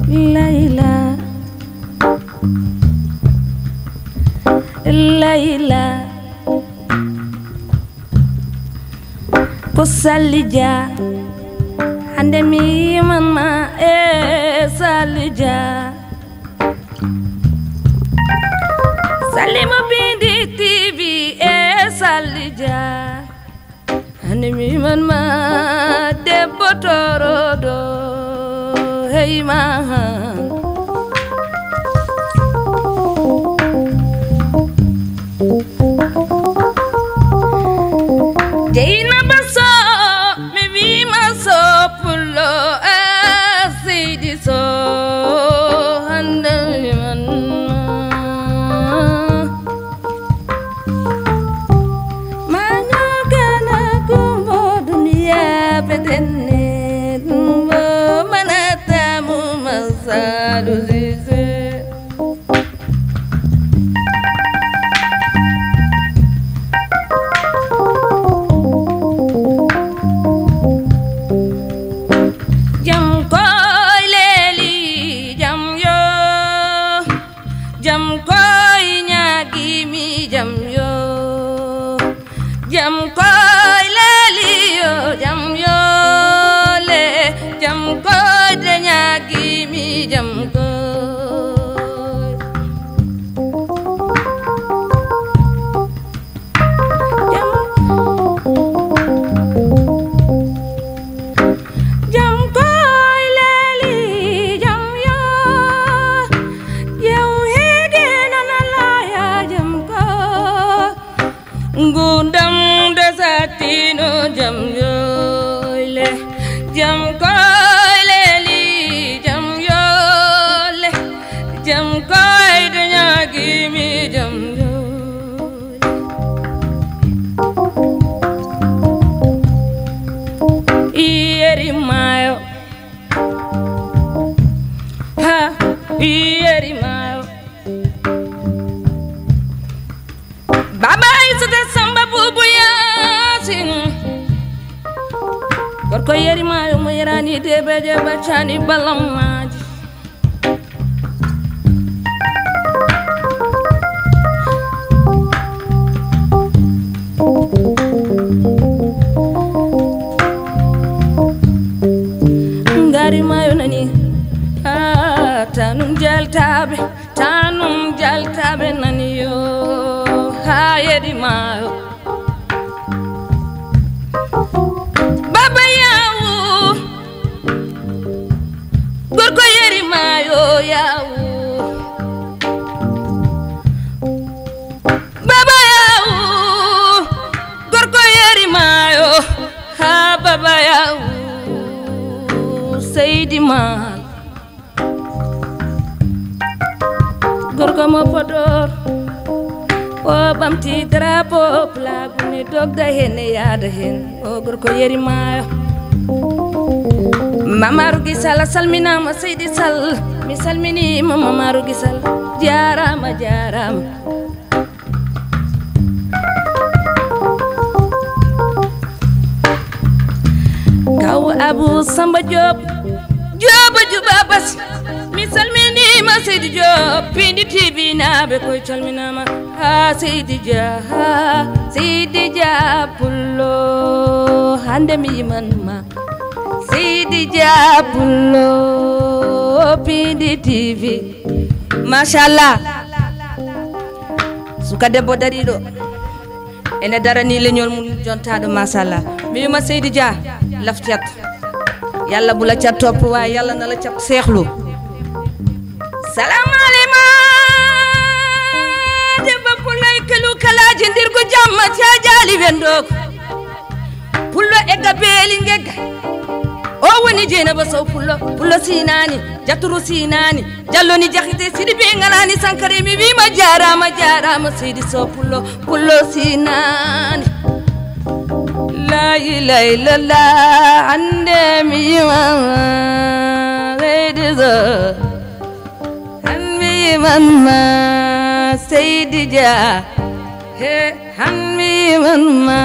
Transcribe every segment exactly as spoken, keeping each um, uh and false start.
Layla, Layla, ko Sali Dia, hannde mi yiman ma e Sali Dia. Sali mo bindi T V e Sali Dia. Hannde mi yiman ma debbo torodo, hey ma. Jeynaba Soh, mi wiima Soh pullo, ah, Seydi Soh, hannde mi yiman ma. Maño kana kumbo duniya bedenne, kumbo manata mu masalu sise. Jam koy leeli, jam yo. Jam koy ñaagimi, jam yo. Jam koy leeli yo, jam yo le. Jam koy de ñaagimi, jam koy. Jam, jam koy leeli, jam yo. Yew hege nana laya, jam koy. Ngudam de satino, jam yo le. Jam koy leeli, jam yo le. Jam koy de ñaagimi, jam yo. Yeri mayo. Ha, yeri mayo. Baba Aysata Samba Bubu Yaasin. Gorko yeri mayo mo yerani debeje baccani balammaji. Ngari mayo nani, ah, tanum jaltaɓe, tanum jaltaɓe nani yo, ha yedi mayo. Baba yawu, gorko yeri mayo yawu. Baba yawu, gorko yeri mayo, ha baba yawu, Seydi Maal. Gorko mo Podor, o ɓamti drapeau pulaagu ne dogda hen e yaada hen. O gorko yeri mayo. Mamaru Gisal a salminama, Seydi Sall. Mi salminima Mamaru Gisal. Jarama, jarama. Kaw Abu Samba Diop, Diop Juba Bas. Mi salminima Seydi Diop, Pindi T V naɓe koy calminama. Ha Seydi Dia, ha Seydi Dia pullo, hande mi yiman ma. Seydi Dia pullo, Pindi T V. Machallah. Suka debbo dariɗo. Ene darani leñol mum jontaɗo, machallah. Mi wima Seydi Dia, laf cat. Yalla bula cat topp, waaye Yalla na la cat seexlu. Salamu aleyma. Debbo pullo e kelu kalaji ndirgo jamma cajali wendo. Pullo e gabeeli ngegga. O woni Jeynaba Sow pullo, pullo sinani, jaturu sinani. Jallo ni Jaxite, Sidibe Ngalani Sankare, mi wima jarama, jarama Seydi Sow pullo, pullo sinani. La ilaha illallah, hande mi yimama Seydi Sow. Han mi yimama Seydi Dia. He, han mi yimama.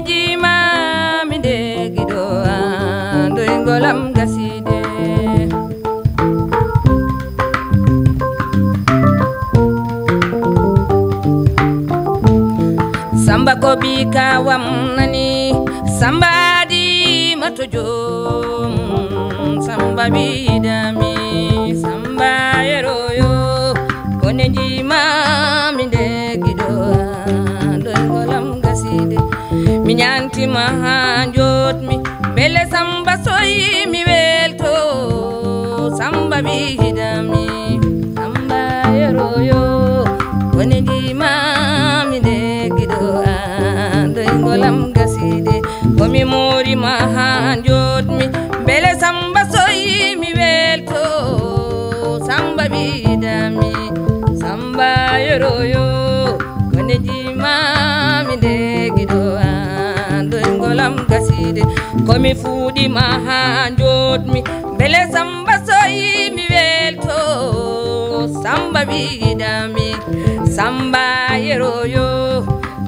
Imami nde giɗo an, doygol am gaside. Samba ko ɓi kawam nani, Samba aadi ma to joom, Samba ɓiɗami, Samba yeroyo, ko nde jimami nde giɗo an, doygol am gaside. Mi ñantima ha jotmi, bele Samba soyi mi welto, Samba ɓiɗami, Samba yeroyo, ko nde jimami nde giɗo an, doygol am gaside. Ko mi morima ha jotmi, bele Samba soyi mi welto, Samba ɓiɗami, Samba yeroyo, ko nde jimami nde giɗo an, doygol am gaside. Ko mi fuɗima ha jotmi, bele Samba soyi mi welto, Samba ɓiɗami, Samba yeroyo,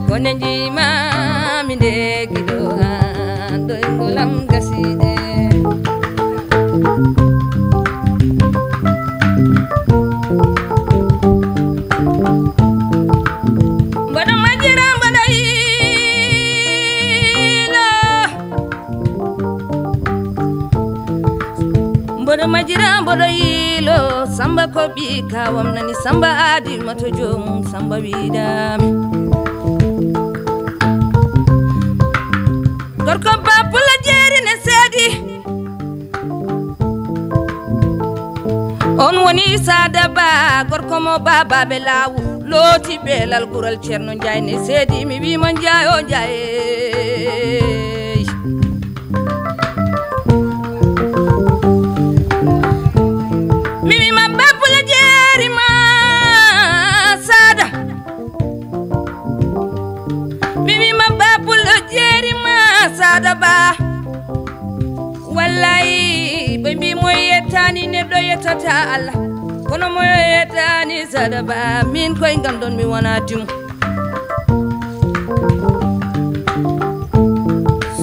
ko nde jimami nde giɗo an, doygol am gaside. Mboɗo majjira, mboɗo yiilo. Mboɗo majjira, mboɗo yiilo. Samba ko ɓi kawam nani, Samba aadi ma to joomum, Samba ɓiɗami. Gorko Ba Pullo Jeeri ne seedi. On woni Sada Ba, gorko mo Baba ɓe laawu, looti ɓe lalgural Ceerno Njaay ne seedi, mi wiima Njaay o Njaay. Mi wiima Ba Pullo Jeeri ma Sada. Mi wiima Ba Pullo Jeeri ma Sada Ba. Wallahi, ɓe mbi mo yettani neɗɗo yettata Allah. Kono mo yettani Sada Ba, min koye ngam ɗon mi wona dimo.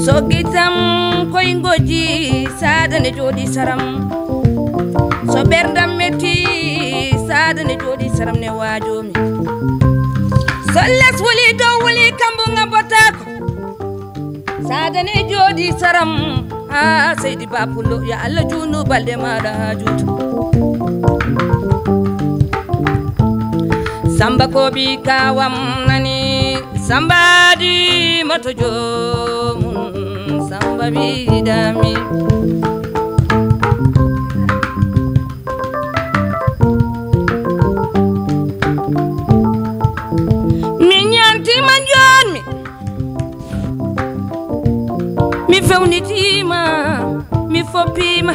So gitam koye ngoji, Sada ne jooɗi saram. So ɓerdam metti, Sada ne jooɗi saram ne waajomi. So les wuli dow wuli kambu ngam bottako. Sada ne jooɗi saram. Ha Seydi Ba Pullo, ya Allah juunu balɗe maɗa ha juutu. Samba ko ɓi kawam nani, Samba aadi ma to joomum, Samba ɓiɗami. Mi ñantima jotmi. Mi fewnitima, mi foppima,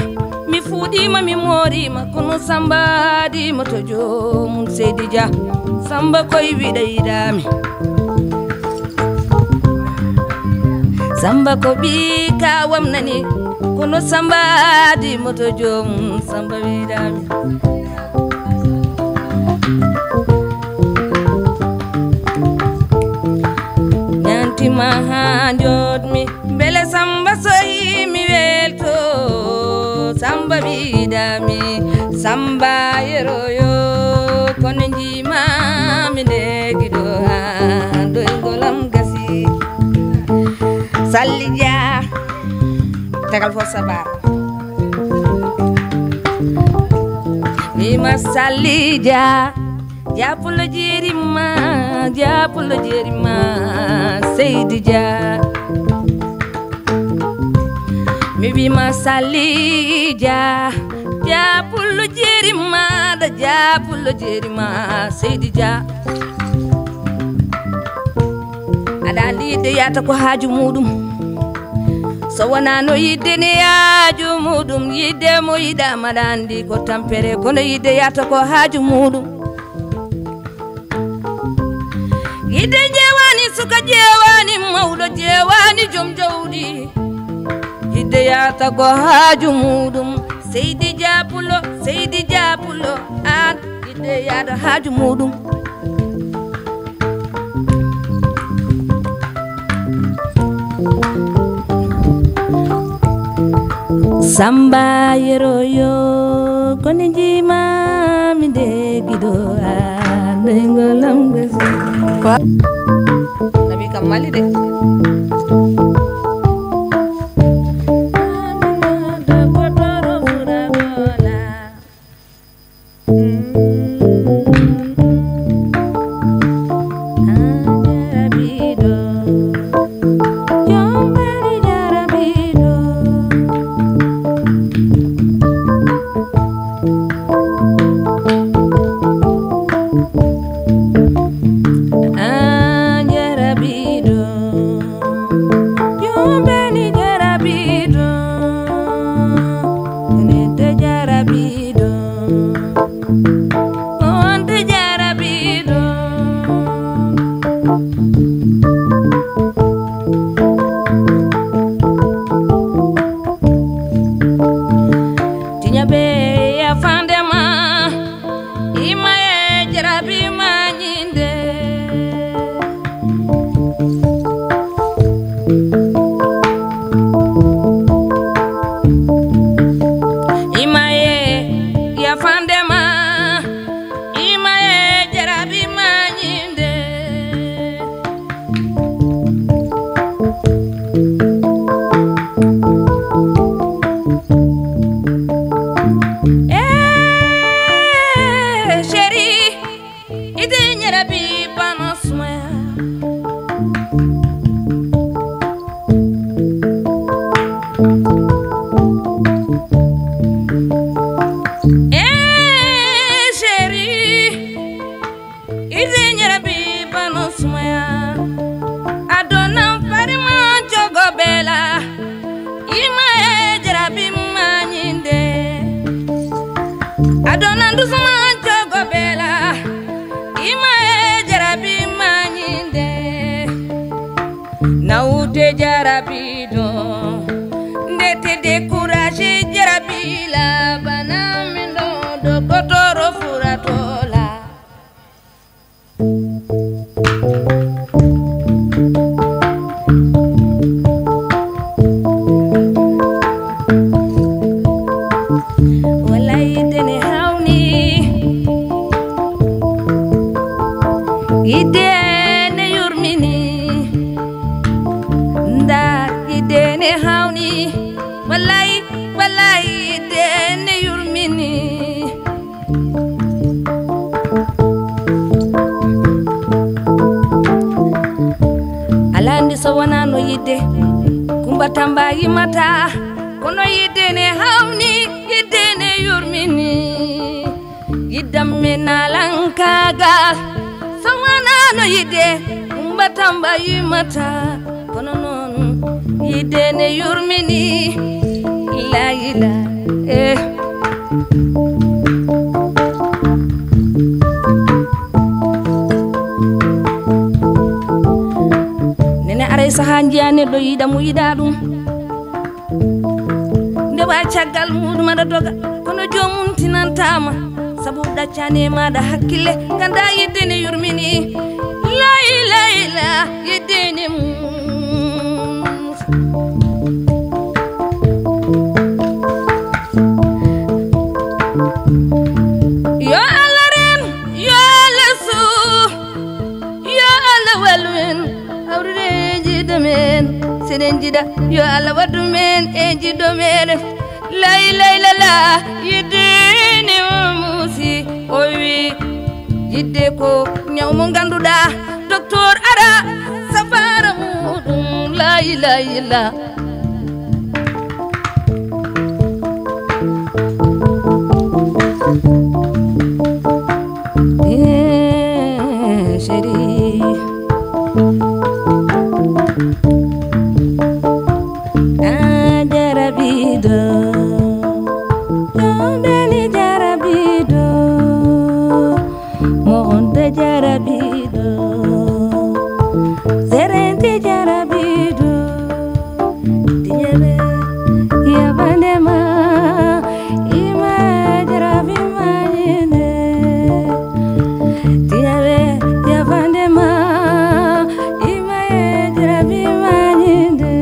mi fuɗima, mi morima, kono Samba aadi ma to joomum Seydi Dia. Samba koye wiɗa yiɗami. Samba ko ɓi kawam nani, kono Samba aadi ma to joomum, Samba wiɗami. Ñantima ha jotmi, bele Samba soyi mi welto, Samba ɓiɗami, Samba yeroyo, kono jimami nde giɗo an, doygol am gasi. Salli Dia, tegal fof sabar. Wiima Salli Dia, Dia Pullo Jeeri ma, Dia Pullo Jeeri ma, Seydi Dia. Mi wiima Salli Dia, Dia Pullo Jeeri ma, da Dia Pullo Jeeri ma, Seydi Dia. Aɗa andi yidde yata ko haaju muɗum. So wonano yidde ne haaju muɗum, yidde mo yiɗama aɗa andi ko tampere, kono yidde yata ko haaju muɗum. Yidde ƴeewani suka, ƴeewani mawɗo, ƴeewani joom jawdi. Yidde yata ko haaju muɗum. Seydi Dia Pullo, Seydi Dia Pullo, an yidde yata haaju muɗum. Samba Yero yo, koni jima mi de gido a, dengo lambe. Nabi kam Mali de. Jumbeni jarabido, nete jarabido, onte jarabido. Tinya be ya fandema. Imaye jarabi mañinde. Imaye yafandema. Imaye jarabi mañinde. Eh, chéri, ide ñarabi bana sumaya. Eh, chéri, ide ñarabi bana sumaya. Adona farima jogo bela. Imaye jarabi mañinde. Adona ndusuma jogo bela. Imaye jarabi mañinde. Nawde jarabi do. Ndete découragé jarabi la. Bana min do dokotoro furatola. Wallahi yidde ne hawni, yidde ne yurmini, ndar yidde ne hawni, wallahi, wallahi yidde ne yurmini. Alaa anndi so wonaa no yidde, Kumba Tamba yimata, kono yidde ne hawni, yidde ne yurmini. Yiddam mi naalankaagal, so wonaa no yidde, Kumba Tamba yimata. Kono noon, yidde ne yurmini, la ila, eh. Nene aray sahaa njiya neɗɗo yiɗa mo yiɗa ɗum. Nde wa caggal muɗum aɗa doga, kono joomum tinantaama. Sabu ɗaccani e maaɗa hakkille, ngannda yidde ne yurmini. Lay, lay, la, yidde ne mum. Yo Allah ren, yo Allah su, yo Allah wallu en, hawrude e jiɗɗo men. Seɗen jiɗa, yo Allah waddu men e jiɗɗo meɗen. Lay, lay, la, la, yidde ne o muusi, o wi, yidde ko ñaw mo ngannduɗaa, docteur ara, safaara muɗum, lay, lay, la. Eh, chérie. Ah, jarabiɗo, jombeni jarabiɗo, mo honto jarabiɗo, serenti jarabiɗo, tiñere yabandema, ima jarabi mañine, tiñere yabandema, ima jarabi mañine.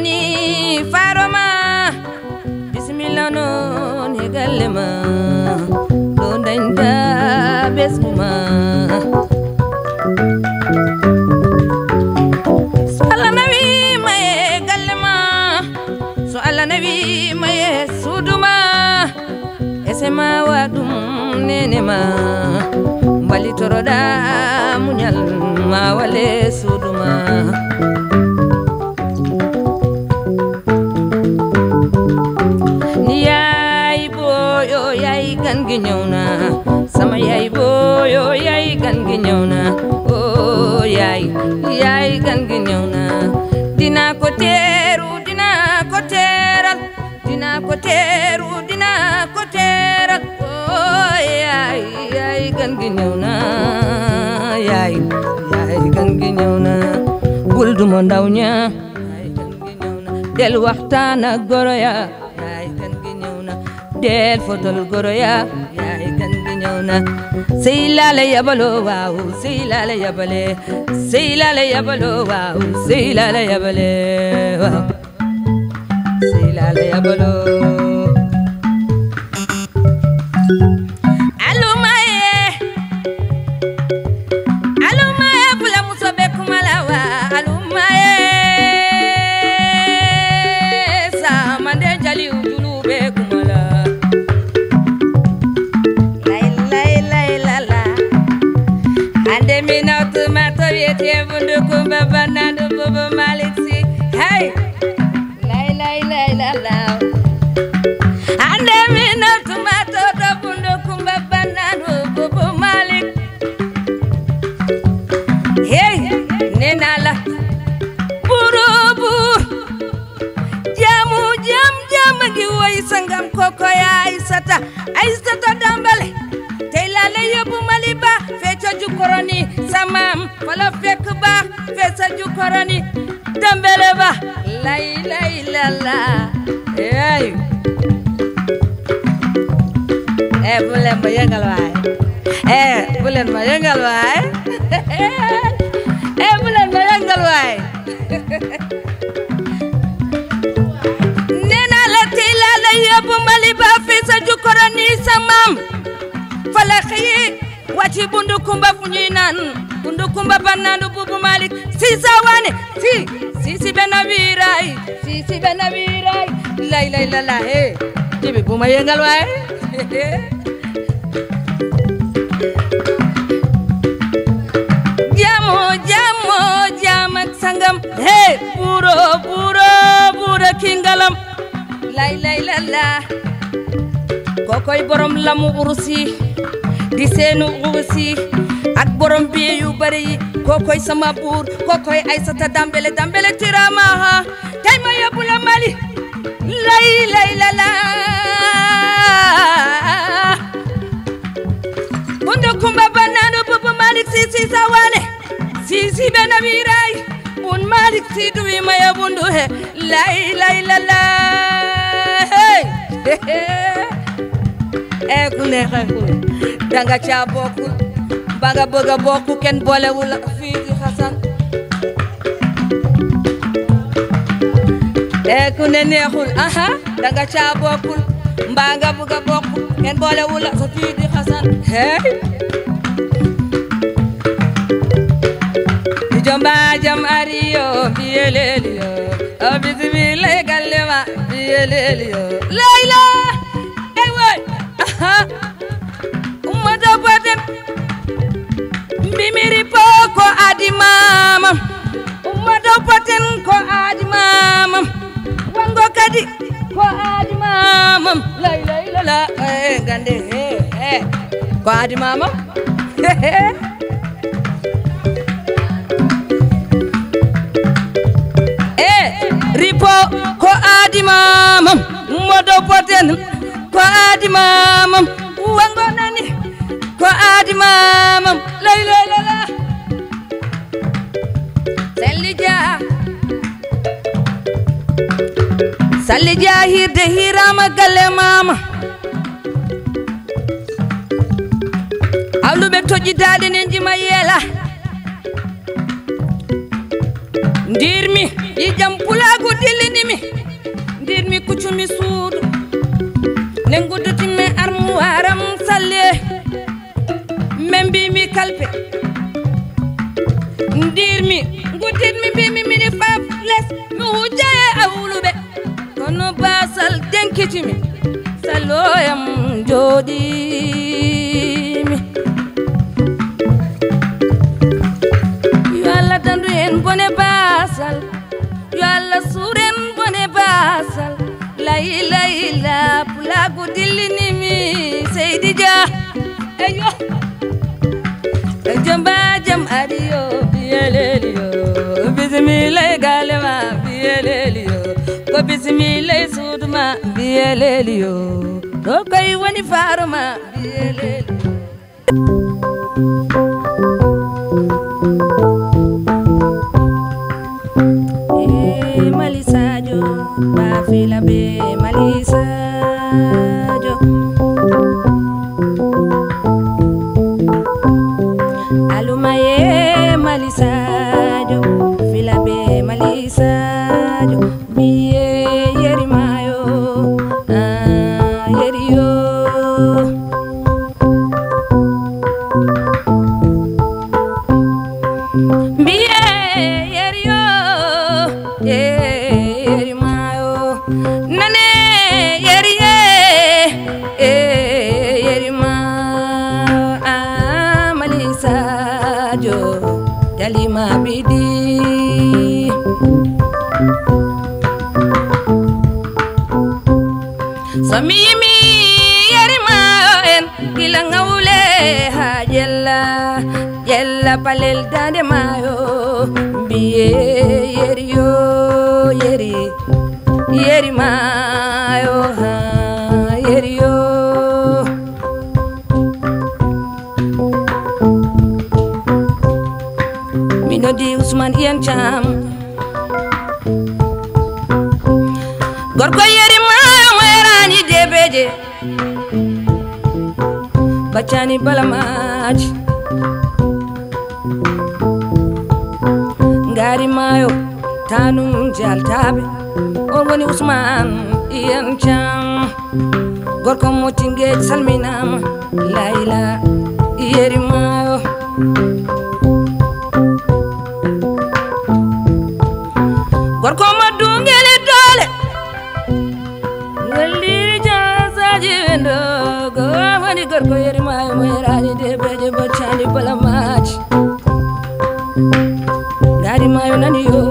Ni faro ma, bisimilla noon he galle ma, ɗo dañta ɓesngu ma. So Allah nawi ma e galle ma, so Allah nawi ma e suudu ma, ese ma wa ɗum nene ma, mbalitoroɗa muñal ma wale suudu ma. Ni yaay boyo yaay gangi ñawna, sama yaay boyo yaay gangi ñawna. O yaay, yaay gangi ñawna. Dina ko teeru, dina ko teeral, dina ko teeru, dina ko teeral. O yaay, yaay gangi ñawna, yaay, yaay gangi ñawna. Buldu mo ndawña, yaay gangi ñawna. Del waxtaan ak goro ya, yaay gangi ñawna. Del fotol goro ya, yaay gangi ñawna. Sey laale yabalo waaw, sey laale yabale. Sey laale yabalo waaw, sey laale yabale waaw. Sey laale yabalo. Alumaye. Alumaye bula muso be kumala wa. Alumaye. Sa mande jali ujulu be kumala. Lay, lay, lay, la, la. Ande mi nawtuma to wiyete bundu kumba banna ɗum Bobo Malick Sy. Hey! Lay, lay, lay, la, la. Ande mi nawtuma to ɗo bundu kumba banna ɗum Bobo Malick. Hey, nenala. Buru, buru. Jamu, jam, jam, ngi woyi sangam koko ya Aysata. Aysata Dambale. Tey laale yóbbu Mali ba, fecca jukoroni, sa maam, fa la fekk ba, fecca jukoroni. Dambale ba, lay, lay, la, la. Hey. Eh, bu leen ma yëngal waay. Eh, bu leen ma yëngal waay. Eh, bu leen ma yëngal waay. Nee naa la tey laa la yóbbu Mali ba fi sa jukkoroni sa maam. Fa la xëyi wàcci bundu kumba fu ñuy naan bundu kumba bannaandu Buubu Malick. Si sa wane, si, si, si benn wiiraay, si, si benn wiiraay. Lay, lay, la, la, hey. Jibi bu ma yëngal waay. Jamo, jamo, jam ak sangam. Hey, buuro, buuro, buuro kingalam. Lay, lay, la, la. Kokoy borom lamu urusi, di seenu urusi, ak borom biye yu bari yi. Kokoy sama buur, kokoy Aysata Dambele, Dambele Tirama, ha. Tey ma yóbbu la Mali. Lay, lay, la, la. Bundu kumba bannaandu Buubu Malick si, si sa wane. Si, si benn wiiraay. Bun Malick si duwi ma ya bundu he. Lay, lay, la, la. Hey. Eh, ku neex a ku ne. Danga caa bokkul. Ba nga bëgg a bokk, kenn boolewul la fii di Xasan. Eh, ku ne neexul, aha, danga caa bokkul. Mbaa nga bëgg a bokk, kenn boolewul la sa fii di Xasan. Hey. Jomba jam ari yo, biyeleli yo. O bismillah galle ma, biyeleli yo. Layla, hey, way. Aha. Umma daw paten. Mbimiri po ko aadi maamam. Umma daw paten ko aadi maamam. Wango kadi ko aadi maamam. Lay, lay, la, la. Eh, gande, he, he. Ko aadi maamam. Eh, ripo ko aadi maamam. Umma daw paten. Ko aadi maamam wango nani. Ko aadi maamam. Lay, lay, la, la. Salli Dia. Salli Dia hirde hirama galle maama. Awluɓe toƴƴi daade ne njima yeela. Ndiirmi ƴiiƴam pulaagu dillini mi. Ndiirmi kuccumi suudu. Nde nguddutimi armuwaaram salle. Men mbiimi kalpe. Ndiirmi ngudditmi mbiimi mini faf les. Mi hujja e awluɓe. Kono baasal denkitimi. Salloyam jooɗiimi. Yo Allah dandu en bone baasal. Yo Allah suren bone baasal. Layi layi la pulaagu dillinimi Seydi Dia. Eyo. Jamba jam ari yo biyeleli yo. Bisimilla e galle ma biyeleli yo. Ko bisimilla e suudu ma biyeleli yo. Ɗo koy woni faaro ma biyeleli yo. E Mali Sadio, ba fila be Mali Sadio. Aluma ye Mali Sadio, fila be Mali Sadio. Mbiye yeri mayo, ah, yeri yo. Mbiye yeri yo, eh, yeri mayo. Nane yeri ye, eh, yeri mayo. Ah, Mali Sadio, dalima bidi. So mi yimi yeri mayo en, gila ngawle ha ƴella, ƴella palel dande mayo, mbiye yeri yo, yeri, yeri mayo, ha, yeri yo. Mi noddi Ousmane Iyane Thiam. Gorko yeri mayo mo erani debeje. Baccani balamaji. Ngari mayo tanum jaltabe. On woni Ousmane Iyane Thiam. Gorko mo Tingeji salminama. Layla yeri mayo. Gorko mo dungele dole. Ngalliri jasaji wendo. Go woni gorko yeri mayo mo erani debeje baccani balamaji. Ngari mayo nani yo.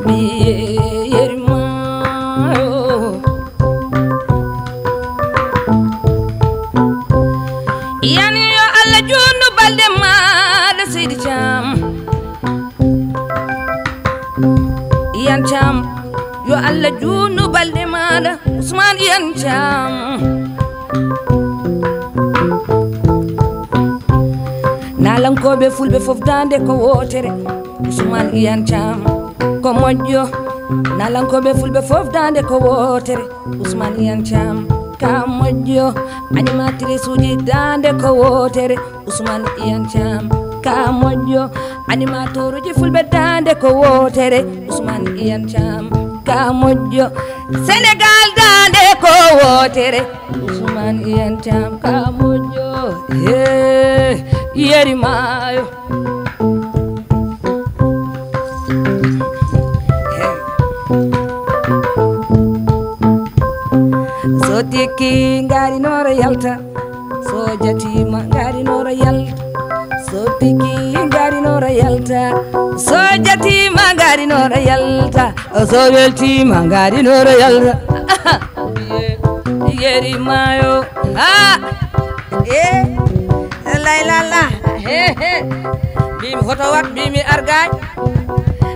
Mbiye yeri mayo. Iyane yo Allah juutnu balɗe maɗa Seydi Thiam. Iyane Thiam yo Allah juutnu balɗe maɗa Ousmane Iyane Thiam. Nalankoɓe fulɓe fof dande ko wotere. Ousmane Iyane Thiam ko moƴƴo. Nalankoɓe fulɓe fof dande ko wotere. Ousmane Iyane Thiam ka moƴƴo. Animatrice uji dande ko wotere. Ousmane Iyane Thiam ka moƴƴo. Animateur uji fulɓe dande ko wotere. Ousmane Iyane Thiam ka moƴƴo. Sénégal dande ko wotere. Ousmane Iyane Thiam ka moƴƴo. He yeri mayo. So tikki ngari noro yalta. So jatima ngari noro yalta. So tikki ngari noro yalta. So jatima ngari noro yalta. So weltima ngari noro yalta. Yeri mayo. Ha. Eh. Laylala. He he. Mbimi hoto wat mbimi argay.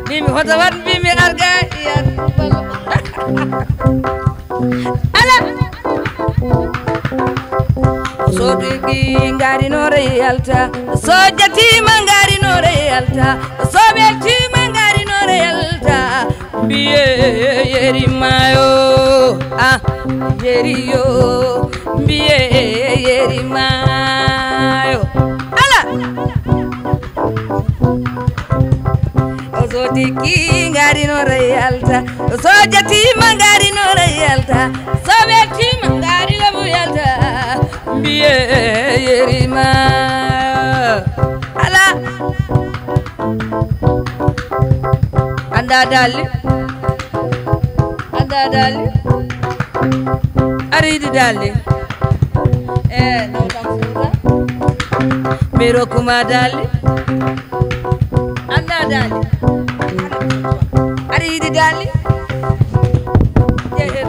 Mbimi hoto wat mbimi argay. Ala. Sodiki ngari nore yalta. Sojatima ngari nore yalta. Sobetima ngari nore yalta. Mbiye yeri mayo, ah, yeri yo, mbiye yeri mayo. Ala! Oso Tiki ngari no reyalta. Soja tima ngari no reyalta. Sobe tima ngari no reyalta. Mbiye yerima. Ala. Anda dali. Anda dali. Aridi dali. Eh, no, no, no. Miro kuma dali. Anda dali. Aridi dali. Eh, eh.